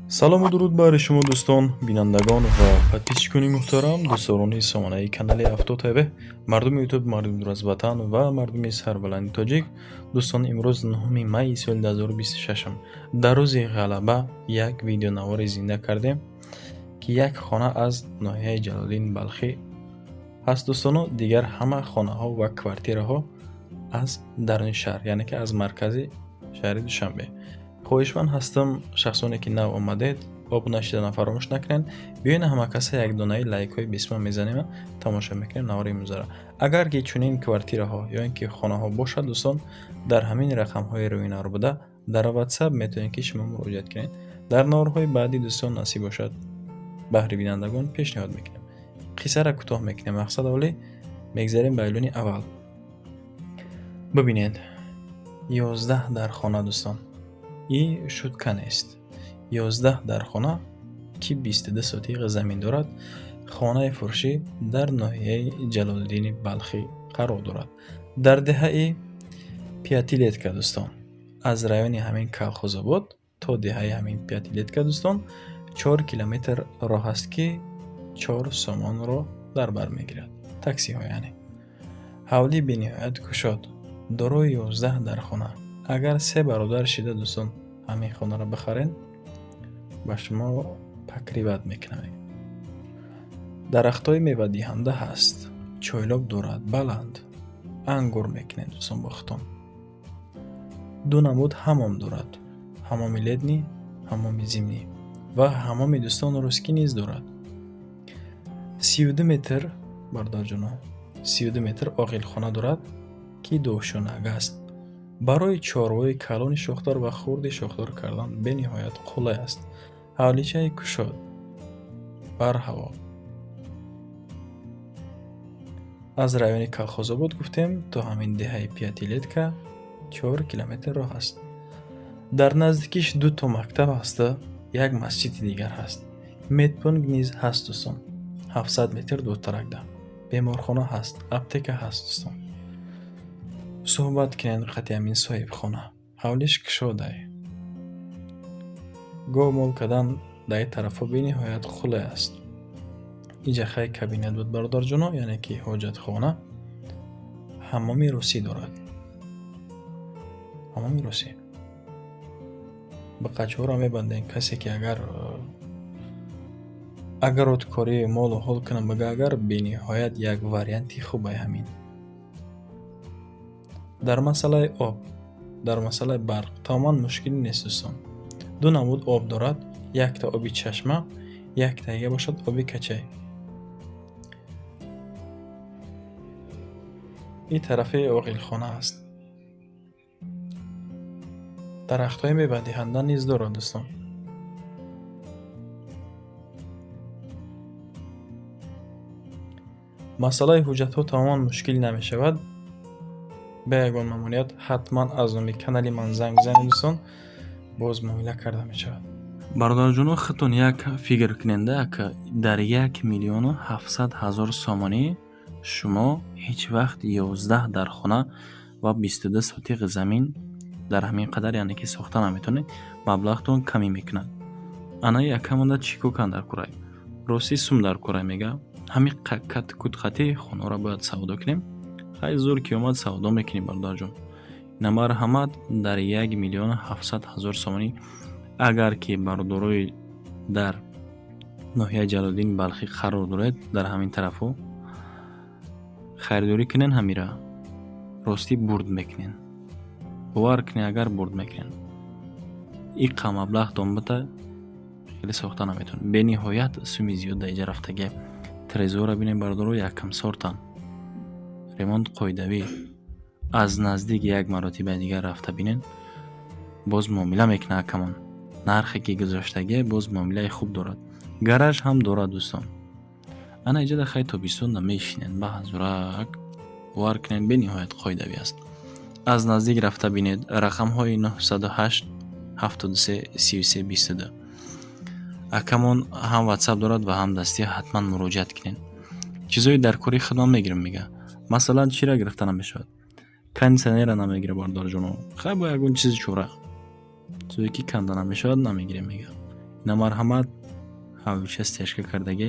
Салому дуруд баҳри шумо, дӯстон, бинандагон ва подписчикони муҳтарам, дӯстдорони сомонаи канали Авто ТВ, мардуми Ютуб, мардуми дур аз ватан ва мардуми сарбаланди тоҷик. Дӯстон, имрӯз 9 майи соли 2026, дар рӯзи Ғалаба, як видеонавори зинда кардем, ки як хона аз ноҳияи Ҷалолиддини Балхӣ ҳаст. Дӯстону дигар ҳама хонаҳо ва квартираҳо аз даруни шаҳр, яъне ки аз маркази шаҳри Душанбе. Хоҳишманд ҳастам, шахсоне ки нав омадед, обуна шуданро фаромӯш накунед. Биёед, ҳама каса як донаи лайкҳои бисмон мезанем, тамошо мекунем навори имрӯзаро. Агар ки чунин квартираҳо ё ин ки хонаҳо бошад, дӯстон, дар ҳамин рақамҳои рӯи навор буда дар WhatsApp метавонед, ки шумо муроҷиат кунед. Дар наворҳои баъдӣ, дӯстон, насиб бошад, баҳри бинандагон пешниҳод мекунем. Қиссаро кӯтоҳ мекунем, мақсад олӣ, мегзарем ба эълони аввал. Бибинед, 11 дар хона, дӯстон, и шутка нест, 11 дар хона, ки 22 сотиқ замин дорад. Хонаи фурӯшӣ дар ноҳияи Ҷалолиддини Балхӣ қарор дорад, дар деҳаи Пятилетка. Дӯстон, аз райони ҳамин Калхозобод то деҳаи ҳамин Пятилетка, дӯстон, 4 километр роҳ аст, ки 4 сомонро дар бар мегирад таксиҳо. Яъне ҳавлии бениҳоят кушод, дорои 11 дар хона. Агар се бародар шида, дӯстон, ҳамин хонаро бихаред, ба шумо покрывать мекунам. Дарахтҳои мевадиҳанда ҳаст, чойлоб дорад баланд, ангур мекунед, дӯстон, бо худтон. Ду намуд ҳамом дорад: ҳамоми летний, ҳамоми зимний ва ҳамоми, дӯстон, русский низ дорад. 32 метр, бародарҷоно, 32 метр оғилхона дорад, ки дуошёнага аст. Барои чорвои калони шохдор ва хурди шохдор кардан бениҳоят қулай аст. Ҳавличаи кушод, барҳаво. Аз райони Калхозобод, гуфтем, то ҳамин деҳаи Пятилетка 4 километр роҳ аст. Дар наздикиш дуто мактаб ҳаста, як масҷиди дигар ҳаст, медпункт низ ҳаст, дӯстон, 700 метр дуртаракда беморхона ҳаст, аптека ҳаст. Дӯстон, суҳбат кунед қати ҳамин соҳибхона. Ҳавлиш кушодай, гов мол кардан дар ин тарафҳо бениҳоят қулай аст. Иҷа хай кабинет буд, бародарҷоно, яъне ки ҳоҷатхона. Ҳаммоми русӣ дорад, ҳаммоми русӣ. Бақачаҳоро мебандем. Касе ки агар огородкорӣ, молу ҳол кунам бага, агар, бениҳоят як варианти хубай ҳамин. Дар масъалаи об, дар масъалаи барқ тамоман мушкилӣ нест, дӯстон. Ду намуд об дорад: якта оби чашма, яктаига бошад оби качай. Ин тарафи оғилхона аст. Дарахтҳои мевадиҳанда низ дорад, дӯстон. Масъалаи ҳуҷҷатҳо тамоман мушкил намешавад. Бе ягон мамоният ҳатман аз номи канали ман занг бизанед, дӯстон, боз муомила карда мешавад. Бародарҷоно, худтон як фикр куненда, дар 1 700 000 сомонӣ шумо ҳеҷ вақт 11 дар хона ва 22 сотиқ замин дар ҳамин қадар, яъне ки сохта наметавонед, маблағтон камӣ мекунад. Ана якамонда чӣ кор кан дар курай? Ростӣ, сум дар курай, мега, ҳамин кутқати хонаро бояд савдо кунем. Хай, зур ки омад, савдо мекунем, бародарҷон. Ина, марҳамат, дар 1 700 000 сомонӣ. Агар ки бародарои дар ноҳияи Ҷалолиддини Балхӣ қарор доред, дар ҳамин тарафҳо харидорӣ кунен ҳамира, ростӣ бурд мекунен. Бовар кунед, агар бурд мекунен, иққа маблағтон бита, хеле сохта наметавонед. Бениҳоят суми зиёд дар иҷа рафтагия. Трезора бинед, бародаро, якам сортан, ремонт қоидавӣ. Аз наздик як маротиба дигар рафта бинед, боз муомила мекунад акамон. Нархе ки гузоштагия, боз муомилаи хуб дорад. Гараж ҳам дорад, дӯстон. Ана иҷада хай тобистонда мешинед ба ҳазурак. Бовар кунед, бениҳоят қоидавӣ аст. Аз наздик рафта бинед. Рақамҳои 908 73 33 22. Акамон ҳам WhatsApp дорад ва ҳам дастӣ, ҳатман муроҷиат кунед. Чизҳои дар кори худман мегирам, мега. Масалан, чира гирифта намешавад? Кондитсионера намегира, бародарҷоно. Хай, бо ягон чизи чора, чизе ки канда намешавад, намегирем, мега. На марҳамат, ҳавлича стяжка кардагӣ,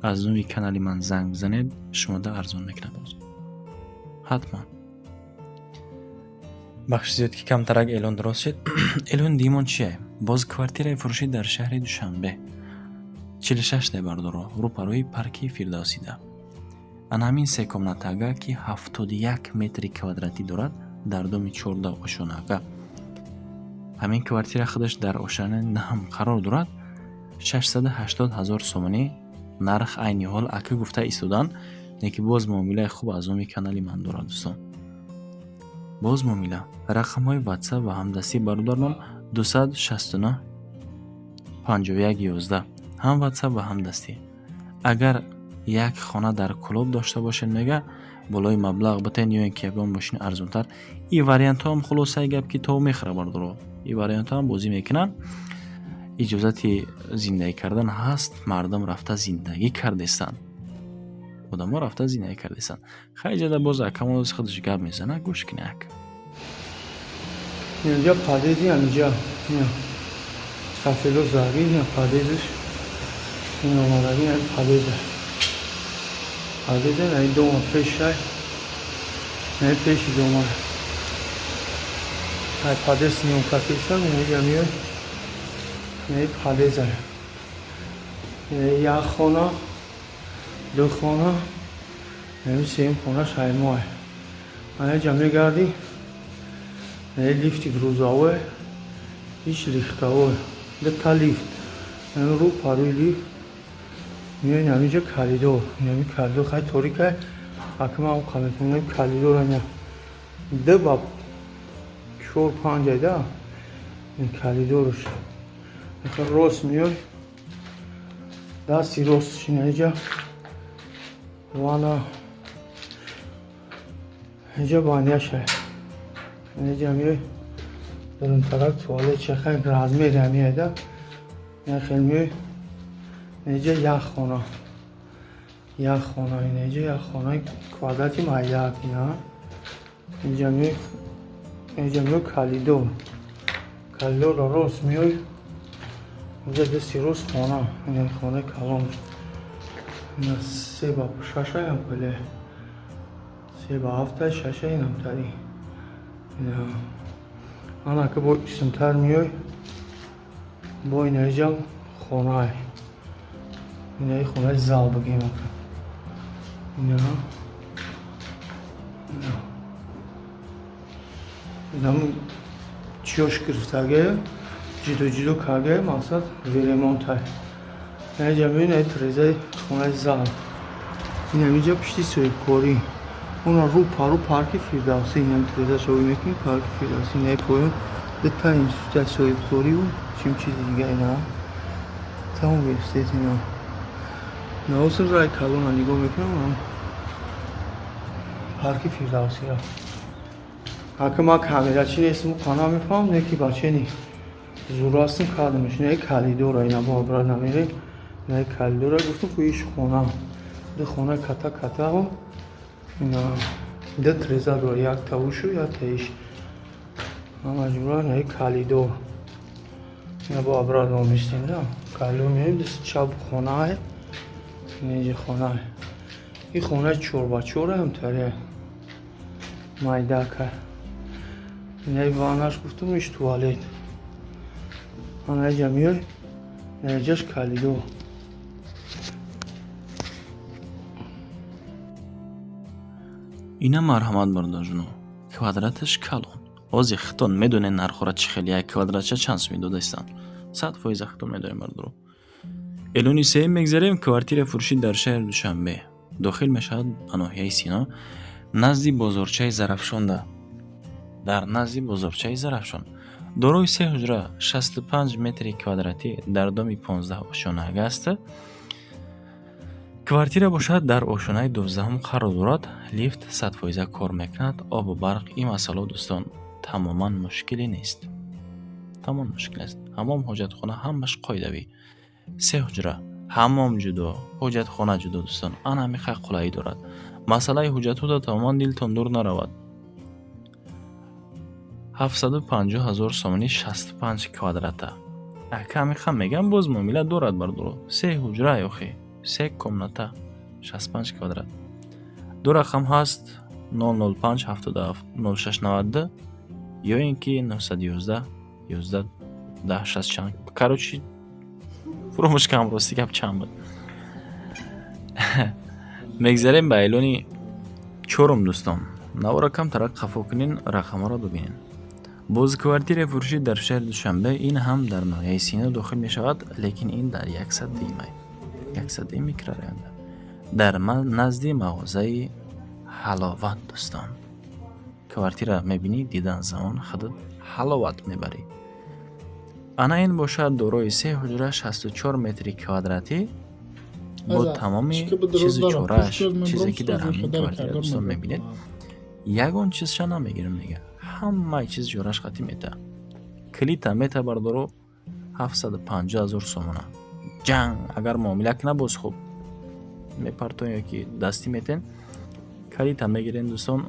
аз номи канали ман занг бизанед, шумода арзон мекунад боз. Ҳатман. Бахши зиёд ки камтарак эълон дуруст шуд. Эълони дигимон чие? Боз квартираи фурӯшӣ дар шаҳри Душанбе. 46 бардоро, рӯпарӯи парки Фирдавсида. Ана ҳамин се комнатага, ки 71 метри квадратӣ дорад, дар доми 14 ошёнага. Ҳамин квартира худаш дар ошёнаи наҳум қарор дорад. 680 ҳазор сомонӣ нарх айни ҳол ака гуфта истоданд, лекин боз муомилаи хуб аз номи канали ман дорад, дӯстон. Боз муомила. Рақамҳои WhatsApp ва ҳамдастии бародармон 269 51 11, ҳам WhatsApp ва ҳам дастӣ. Агар як хона дар Кӯлоб дошта бошед, мега, болои маблағ битен ё ин ки ягон мошини арзонтар. Ин вариантҳоам, хулосаи гап, ки то мехӯра, бардоро. Ин вариантҳоам бозӣ мекунанд. Иҷозати зиндагӣ кардан ҳаст, мардум рафта зиндагӣ кардестанд. Одамо рафта зиндагӣ кардестанд. Хай, ҷада боз акамон худаш гап мезанад, гӯш кунед, ака. Инҷа подъезди, ҳаминҷа кафело заги, подъездш ин омадаги, подъеза, подъеза наи дома пешай, наи пеши дома, ай подъезд съёмка кардам. Инҷа миёй, наи подъеза, як хона, ду хона, наи сеюм хона шаймоа. Анаҷа мегардӣ, наи лифти грузовой, иш легковой, дута лифт рӯ парӯи лифт миёи. Ҳаминҷа коридор, ҳамин коридор хай торикай, акма метавонем коридор ду ба чор панҷ айда коридорш. Рост миёй, дасти рост шинаиҷа вана, инҷа баняша, инҷа миёй, дарунтарак туалет чахай, размери ҳамиайда яхел. Миёй, инҷа як хона, як хона, инҷа як хонаи квадрати майдак. Ина инҷа миёй, инҷа миёй, коридор, коридорро рост миёй, инҷа дасти рост хона, ина хонаи калон, ина се ба шашаям, пале се ба ҳафта, шаша, инамтари ина. Ана ки бо исмтар миёй, бо инаиҷа хонае, инаи хонаи зал бигем, ина инам чиёш гирифтагае, ҷидо ҷидо кардае, мақсад ремонтай. Инаиҷа мебинед, трезаи хонаи зал, инамиҷа пишти соҳибкорӣ, она рӯ пару парки Фирдавсӣ, инам трезашо мекунӣ, парки Фирдавсӣ, инаи поён дута институти соҳибкориву чим чизи дига, ина та университет. Ина наосир рай калона нигоҳ мекунам, парки Фирдавсира. Ака, ман камерачи нестам, қана мефаҳмам, не ки бачени зур ҳастем, кардамш. Инаи коридора, ина бо обратно мерем, инаи коридора гуфтам ку, иш хона, ду хона ката катао, ина ду треза дора, як тавушу, як таиш, ҳама ҷура. Инаи коридор, ина бо обратно мистем да коридор меоем, дасти чап хонае, инаиҷа хонае, ин хонаи чорбачораам таре майдака. Инаи ваннаш гуфтам, иш туалет. Анаиҷа миёй, инаиҷаш коридор. Ина марҳамат, бародарҷоно, квадраташ калон. Ҳозир хитон медонед нархҳоро чӣ хел, як квадратча чанд сум додаистанд. 100% хитон медонем, бародаро. Эълони сеюм мегзарем. Квартира фурӯшӣ дар шаҳри Душанбе, дохил мешавад ба ноҳияи Сино, назди бозорчаи Зарафшонда, дар назди бозорчаи Зарафшон, дорои се ҳуҷра, 65 метри квадратӣ, дар доми 15 ошёнага аст. Квартира бошад, дар ошёнаи 12-ҳум қарор дорад. Лифт 100% кор мекунад, обу барқ, ин масъало, дӯстон, тамоман мушкиле нест, тамом мушкил нест. Ҳаммом, ҳоҷатхона ҳамаш қоидавӣ. Се ҳуҷра, ҳаммом ҷудо, ҳоҷатхона ҷудо, дӯстон, ана ҳамин хай қулайӣ дорад. Масъалаи ҳуҷҷатҳода тамоман дилтон дур наравад. 750 000 сомонӣ, 65 квадрата. Ака мегам, боз муомила дорад, бардоро. Се ҳуҷра, ёхе се комната, 65 квадрат. Ду рақам ҳаст: 005 77 06 92 ё ин ки 911 11 10 60 чанд. Короче, фуромӯш кардам, рости гап, чанд буд. Мегзарем ба эълони чорум, дӯстон. Навора камтарак қафо кунин, рақамҳоро бибинед. Боз квартираи фурӯшӣ дар шаҳри Душанбе, ин ҳам дар ноҳияи Сино дохил мешавад, лекин ин дар 101-май, 101 микрорайонда, дар назди мағозаи Ҳаловат. Дӯстон, квартира мебинӣ, дидан замон худат ҳаловат мебарӣ. Ана ин бошад дорои се ҳуҷра, 64 метри квадратӣ, бо тамоми чизу чорааш. Чизе ки дар ҳамин квартира, дӯстон, мебинед, ягон чизша намегирам, мега, ҳамаи чиз ҷораш қатӣ мета, калита мета. Бардоро, 750 000 сомона ҷанг. Агар муомила кина, боз хуб мепартон ё ки дастӣ метен, калита мегирен. Дӯстон,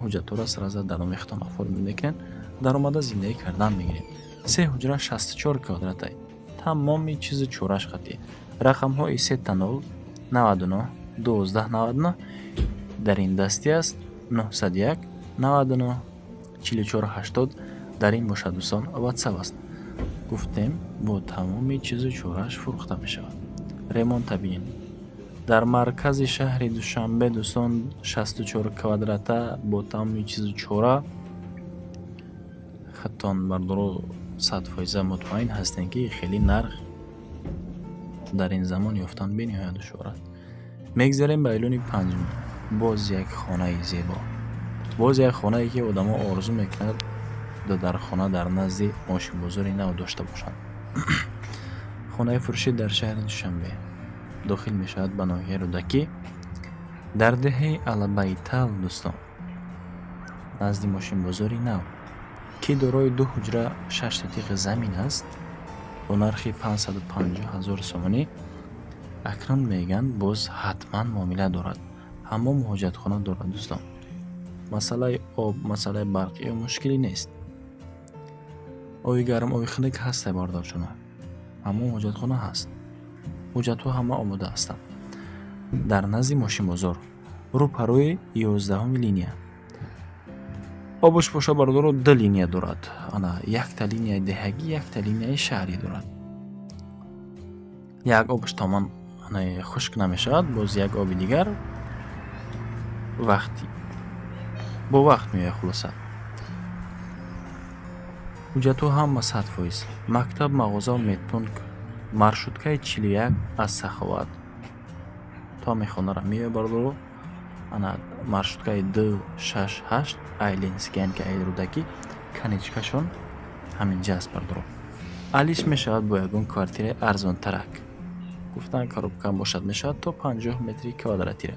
ҳуҷҷатҳоро сразу дар номи худтон оформить мекунед, даромада зиндагӣ кардан мегиред. Се ҳуҷра, 64 квадратай, тамоми чизу чораш қатӣ. Рақамҳои сета нол 99 12 99 дар ин дастӣ аст, 901 99 44 80 дар ин бошад, дӯстон, Ватсап аст. Гуфтем, бо тамоми чизу чорааш фурӯхта мешавад. Ремонта бинед, дар маркази шаҳри Душанбе, дӯстон, 64 квадрата бо тамоми чизу чора. Худтон, бардоро, 100% мутмаин ҳастем, ки хеле нарх дар ин замон ёфтан бениҳоят душвор аст. Мегзарем ба эълони панҷум. Боз як хонаи зебо, боз як хонае, ки одамо орзу мекунад дар хона дар назди мошинбозори нав дошта бошанд. Хонаи фурӯшӣ дар шаҳри Душанбе, дохил мешавад ба ноҳияи Рӯдакӣ, дар деҳаи Алабайтал, дӯстон, назди мошинбозори нав, ки дорои ду ҳуҷра, шаш сотиқи замин аст, бо нархи 550 ҳазор сомонӣ. Акнун мегӯянд, боз ҳатман муомила дорад. Ҳаммому ҳоҷатхона дорад, дӯстон. Масъалаи об, масъалаи барқ ё мушкилӣ нест. Оби гарм, оби хунук ҳаста, бардорҷоно. Ҳаммом, ҳоҷатхона ҳаст, ҳуҷҷатҳо ҳама омода ҳастанд. Дар назди мошинбозор, рӯпарӯи 11-уми линия. Обуш боша, бародаро, ду линия дорад. Ана якта линияи деҳагӣ, якта линияи шаҳрӣ дорад. Як обуш тамом хушк намешавад, боз як оби дигар вақти бо вақт меояд. Хулоса, ҳуҷҷатҳо ҳама 100%. Мактаб, мағоза, медпункт, маршруткаи 41 аз Саховат то ҳамин хонаро меояд, бародаро. Ана маршруткаи 268 ай Ленинский, яъне ки ай Рӯдакӣ, конечкашон ҳаминҷа аст, бародаро. Алиш мешавад бо ягон квартираи арзонтарак. Гуфтан, коробкаам бошад, мешавад то 50 метри квадратира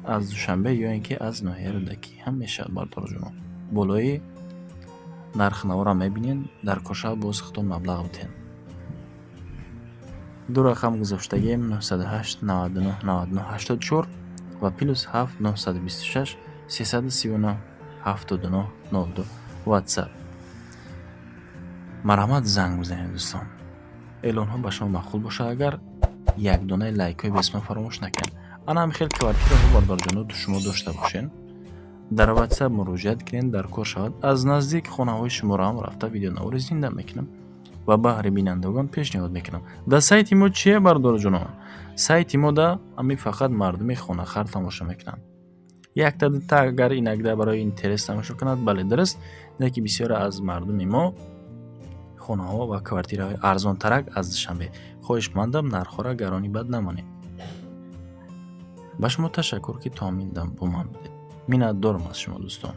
аз Душанбе ё ин ки аз ноҳияи Рӯдакӣ ҳам мешавад, бардорҷоно. Болои нархнаворам мебинед, дар кошава боз худтон маблағ битен. Ду рақам гузоштагием: 908 99 99 84 ва +7 926 339 79 02 WhatsApp. Марҳамат, занг бизанед, дӯстон. Эълонҳо ба шумо маъқул бошад агар, як донаи лайкҳои бесма фаромӯш накунед. Ана ҳам хел квартираҳо, бардорҷоно, шумо дошта бошед, дар WhatsApp муроҷиат кунед. Дар кор шавад, аз наздик хонаҳои шуморо ҳам рафта видеонавори зинда мекунам ва баҳри бинандагон пешниҳод мекунам. Дар сайти мо чие, бардорҷоно? Сайти мо да ҳамин фақат мардуми хонахар тамошо мекунанд. Якта дута агар инакда барои интерес тамошо кунад, бале, дуруст, не ки бисёре аз мардуми мо хонаҳо ва квартираҳои арзонтарак аз Душанбе хоҳишмандам, нархҳоро гаронӣ бад намонед. Ба шумо ташаккур, ки то ҳамин дам бо ман будед. Миннатдорам аз шумо, дӯстон.